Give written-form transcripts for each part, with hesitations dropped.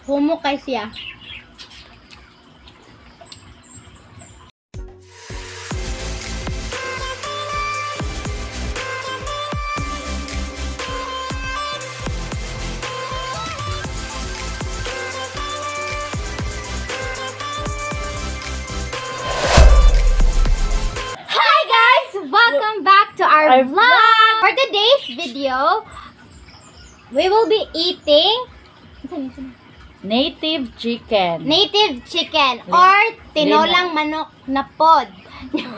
Humo kay siya. Hi guys! Welcome back to our Our vlog! For today's video, we will be eating Native chicken. Native chicken or tinolang manok na pod.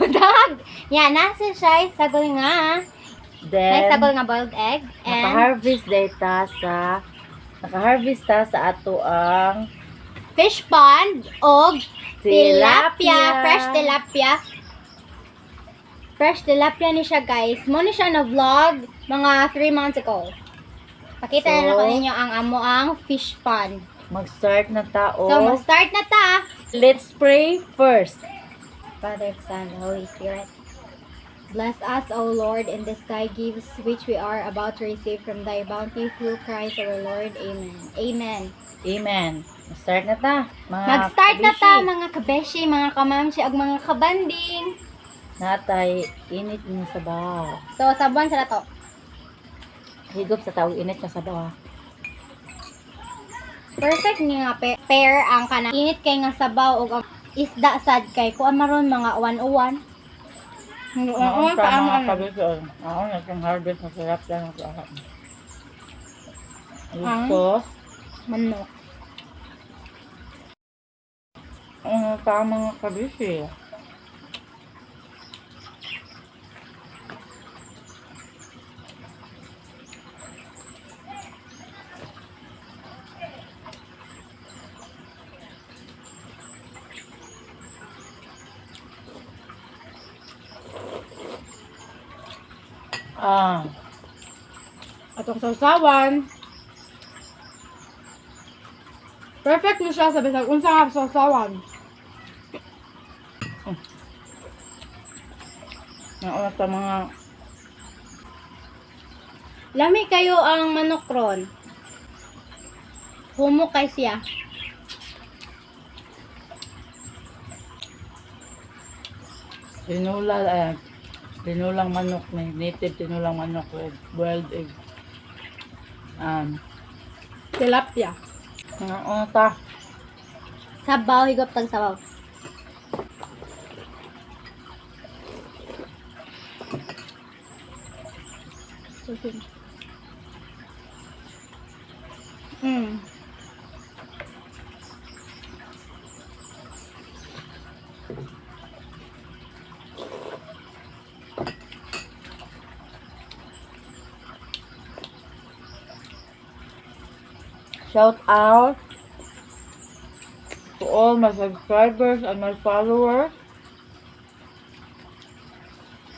Dag. Yan, nasa siya sagol nga. May Then, sagol nga boiled egg and naka-harvest data sa naka-harvest ta sa ato ang fish pond og tilapia, tilapia. Fresh tilapia. Fresh tilapia ni siya, guys. Mo ni siya na vlog mga 3 months ago. Pakita na lang ko ninyo ang amo ang fish pond. Mag-start na tao. So, mag-start na ta. Let's pray first. Father, Son, Holy Spirit. Bless us, O Lord, in this thy gifts which we are about to receive from thy bounty through Christ our Lord. Amen. Amen. Amen. Mag-start na ta, mga Mag-start na ta, kabishi. Mga kabeshi, mga kamamshi, ug mga kabanding. Natay init nga sabaw. So, sabuan sa to. Higop sa tawag init nga sabaw, ah. Perfect ni nga pair ang kanang init kay nga sabaw ug ang isda sad kay kuan maron mga uwan-uwan. Uwan pa mga kabishi. Ako na itong harvest na tilapia na sa Ang Gusto. Manok. Ano pa mga kabishi? Ah, Atong sausawan. Perfect ni siya sa bisag unsa nga sausawan. Nauna ta mga Lami kayo ang manok ron. Humo kay siya. Tinula, eh, tinulang manok, may native tinulang manok with boiled egg. Tilapia. Nauna ta. Sabaw, higop tag sabaw. Shout out to all my subscribers and my followers.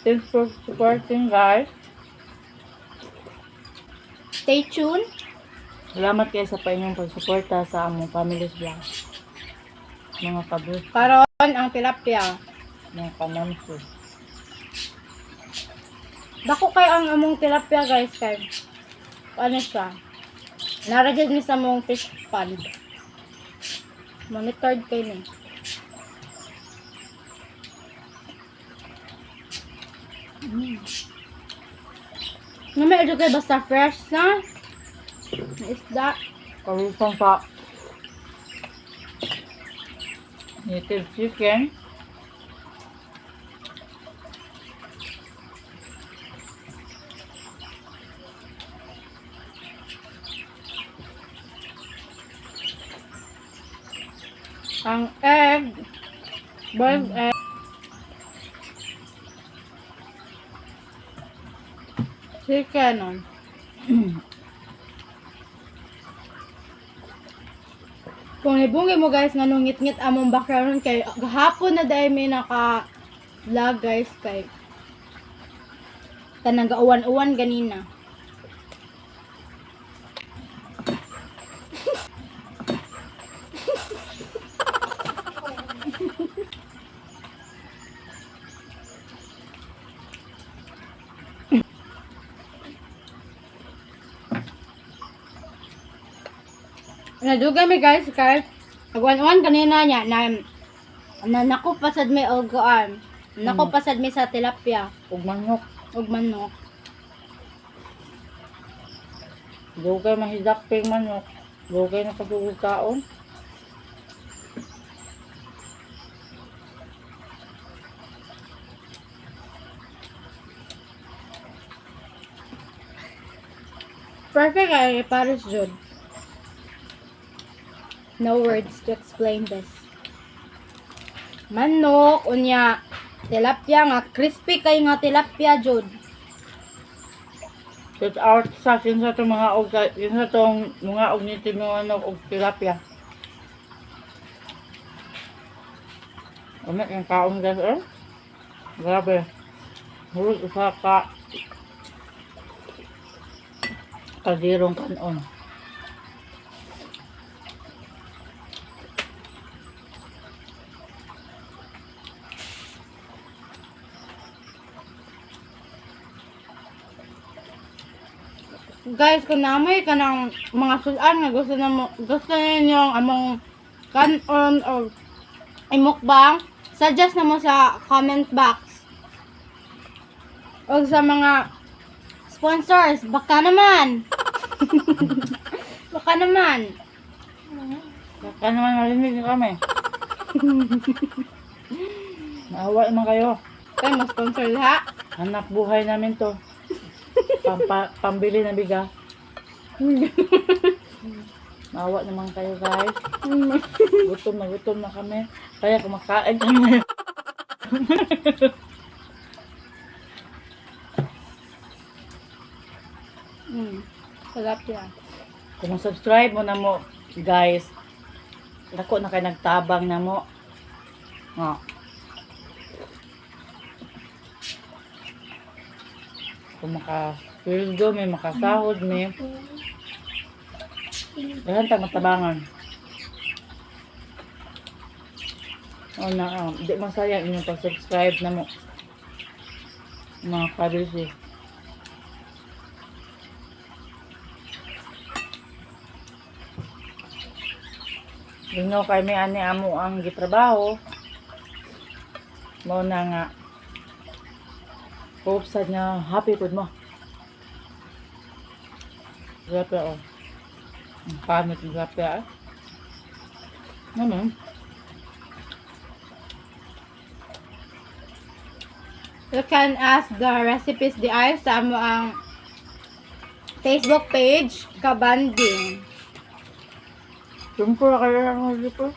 Thanks for supporting, guys. Stay tuned. Salamat kayo sa painyong pagsuporta sa among family's vlog. Mga kabus, Karon ang tilapia. Mga kamamsi. Dako kay ang among tilapia, guys, kay ano siya. Naragid ni sa among fish pond. Monitored kay ni. Namay kay basta fresh na na isda. Kawisan sa native chicken. Ang egg, boiled egg. Chicken, oh. Kung nibungi mo, guys, nga nung ngit-ngit among background kay gahapon na dahil may naka vlog, guys, kay kanang gauwan-uwan ganina. Nadugay mi guys kay nagwan-wan kanina niya na na nako pasad mi og kuan. Nako pasad mi sa tilapia Ug manok. ug manok. Dugay mahidak ping manok. Dugay na pagugod kaon. Perfect ay Paris jud. No words to explain this. Manok unya tilapia nga crispy kay nga tilapia jud. Shout out sa kinsa tong mga og kinsa tong mga og nitib mga manok og tilapia. Ano yung kaon guys eh? Grabe. Hurot usa ka kaldirong kanon. Guys, kung namoy ka ng mga sulan nga gusto na mo, gusto ninyo ang among kanon or imukbang, suggest na mo sa comment box. O sa mga sponsors, baka naman. Baka naman. Baka naman marinig niyo kami. Naawa naman kayo. Kaya mo sponsor lahat. Hanap buhay namin to. Pambili ng bigas. Naawa naman kayo guys. Gutom na kami. Kaya kumakain kami. Sarap yan. Kung subscribe mo na mo guys, dako na kay nagtabang na mo. Nga. Kung makasweldo may makasahod may. Dahan tag matabangan. O na, oh, di masayang inyong pag-subscribe na mo. Mga kabisi. Lino kay may ani amo ang gitrabaho. Mao na nga hope sad nga happy pud mo. Grabe oh. Ang pamit ng grabe ah. Naman. You can ask the recipes di ay sa amo ang Facebook page, Kabanding. Siyempre kayo ang dito.